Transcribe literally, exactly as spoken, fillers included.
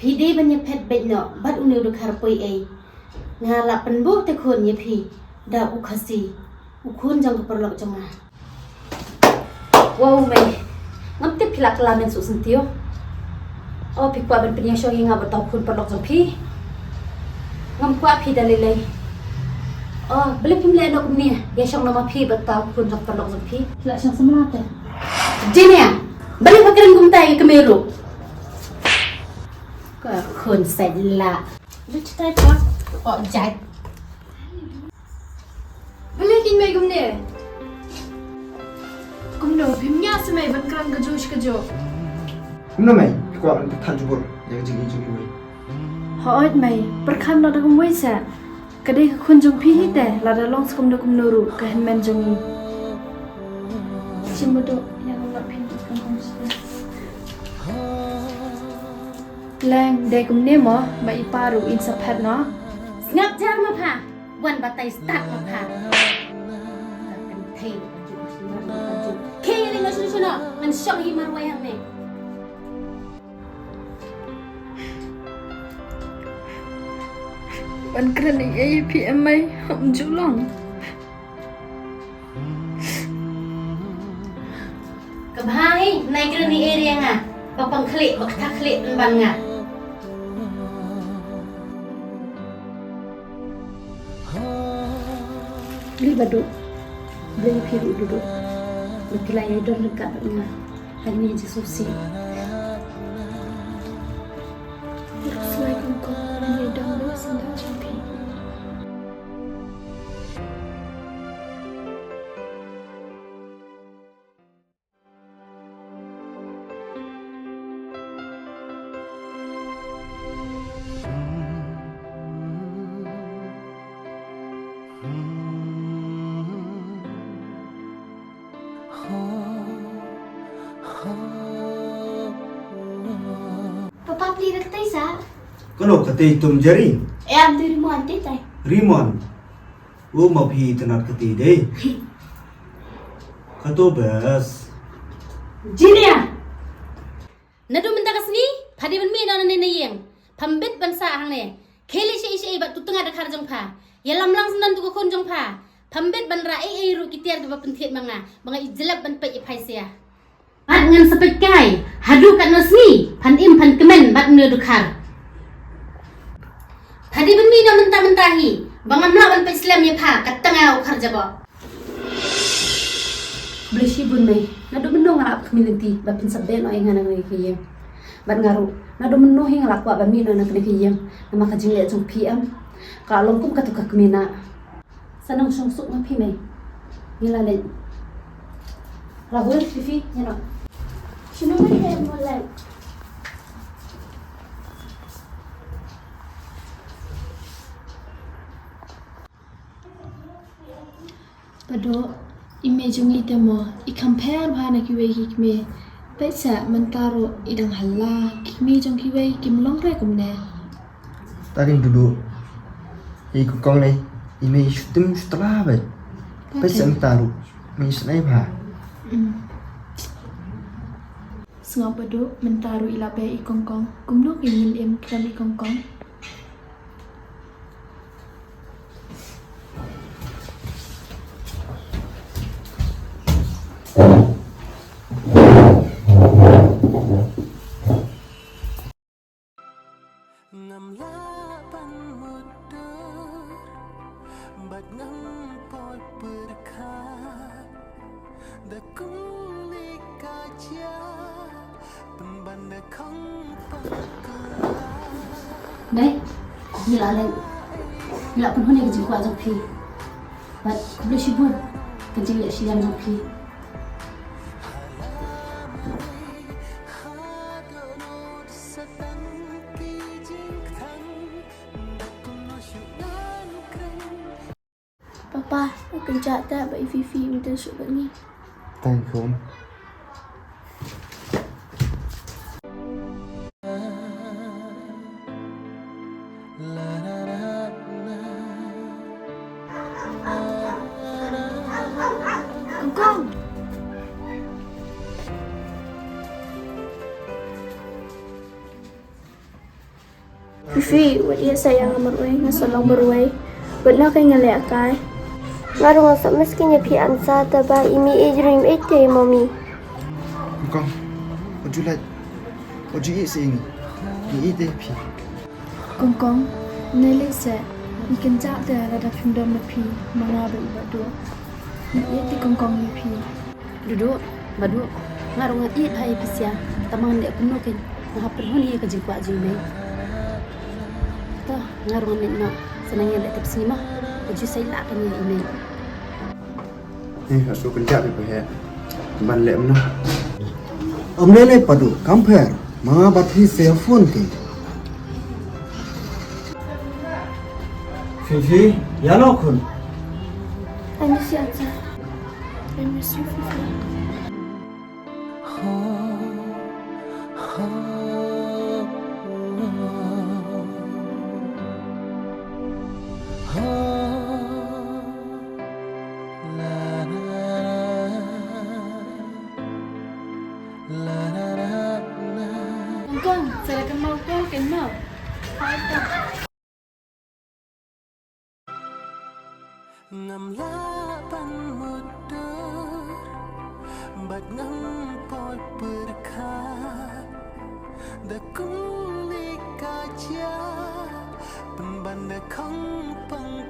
Phi dei ban ïa phet beit noh bad une u dkhar poi ei. Nga la pynbor te khun ïa phi da u Khasi, u khun jong ka paralok jong nga. Wow mei, ngam tip phi la kylla men suk syntiew. O phi kwah ban pynïashong ïa nga bad uta u khun paralok jong phi. Ngam kwah phi da lei lei. O balei phim leh noh kumne, ïashong noh ma phi bad uta u khun jong paralok jong phi. Phi la shong samla te. Jinia, balei pha kren kumta ïa ka kmie ruh. Ka khun sait la. Lu chitai pa. O jait. Balei kin mei kumne? Kumno phim ñiah sa mei ban kren kajuh shi kajuh? Kumno mei, phi kwah ban pyntha jubor ïa ka jingim jong iwei? Hooid mei, pyrkhat noh da kumwei sa. Ka dei ka khun jong phi hi te, lada long sa kumno kumno ruh ka hynmen jong i. Shim ba duk ïa ka lok phi ka khun sa. Leng, dei kumne mo, ma i pa ruh in sa phet noh. Sngap jar ma pha. Wan batai stad ma pha. Ka kynthei ka ju ka ju. Khie ïa lei noh shuh shuh noh. Ngan shong hi marwei hangne. Ban kren ïa i phi em mei, hom ju long. Ka bha hi, nai kren ïa i ria nga. Ba pang khlieh, ba kata khlieh pynban nga. Blei ba duk, blei phi ruh duh duh. Ba phi la ïa don ryngkat bad nga ha kane ka jingsngewsih. Ruh shuwa kum kum, nga ïa don bad syndah jong phi. Papa, plie da katei sa. Kano katei, Tom Jerry? Em, tu Rimon, tei tei. Rimon. U ma phi itynnad katei dei. Kato bes. Jinia. Naduh mynta ka sngi, pha dei ban mih noh nangne na ïing. Pham bit ban sah hangne. Khie leit shaei shaei bad utu u tnga dkhar jong pha. Ïalam lang shen utu u khun jong pha. Pham bit ban rah ei ei ruh ki tiar kiba pynthied ma nga. Ba nga ïa jlep ban peit ïa pha sha. Bad ngan sa peit kai, haduh katno sngi, phan im phan kmen bad une u dkhar. Pha dei ban mih noh mynta mynta hi, ba ngam lah ban peit slem ïa pha, ka tnga u dkhar jaboh. Khublei shibun mei, naduh mynno nga la ap khmih lynti, ba phin sa beh noh ïa nga na kane ka ïing. Bad nga ruh, naduh mynno hi nga la kwah ban mih noh na kane ka ïing, namar ka jingleh jong phi em. Ka long kum katu ka kmie na. Sa nang shong suk ma phi mei. Ngi la leit. Rahul, Fifi, ngi noh. Shano ma phi mo leit? Pado, i mei jong i te mo, i kham pher bha na kiwei ki kmie. Peit sa mynta ruh i dang hala, ki kmie jong kiwei kim long re kumne. Tang duh duh. I kongkong ne, i mei shu tim shu tla beit. Peit sa mynta ruh, mei shu nai bha. Mm. Sngap ba duh, mynta ruh i la beh i kongkong. Kumno ki ngin im khlem i kongkong. Ngam lah ban mutdur bad ngam poi pyrkhat da kumne ka jia pynban da khang pynkylla. Dei, ngi la leh, ngi la pynhun ïa ka jingkwah jong phi. Bad khublei shibun ka jingleh shiliang jong phi. Papa, nga kynjah te ba i Fifi im don shuh bad ngi. Tang khun. Kong Kong. Fifi, wat ïa sa ïa nga marwei, nga sa long marwei. Bad na ka nga leh kai. Nga ruh nga sa mes kynja phi an sa ta ba i mi e jring e te mommy. Kong, wat ju leh, wat ju ïeh sa ïa ngi. Ngi ïeit ïa phi. Kong Kong, ne leh se, i kynjah te lada phim don ma phi, ma nga bad i Bah Duh. Ngi ïeit te Kong Kong ïa phi. Duh Duh, Bah Duh, nga ruh nga ïeit bha ïa phi sha, tang ba ngan leh kumno kein, nga hap pynhun ïa ka jingkwah jong i mei. To, nga ruh nga mih noh, sa nang ïa leh tep sngi mo, ka ju sa ïa lah kan ïa i mei. Eh, nga shu kynjah phi pa heh. Ban leh mano? Ym lei lei Bah Duh, kam pher, ma nga bad phi sa ïa phone kein. Fifi, ïa noh khun. I miss you, Acha. I miss you, Fifi. Kong Kong, sa la kynmaw ko, kynmaw. Ngam lah ban mutdur bad ngam poi pyrkhat. Da kumne ka jia pynban da khang pang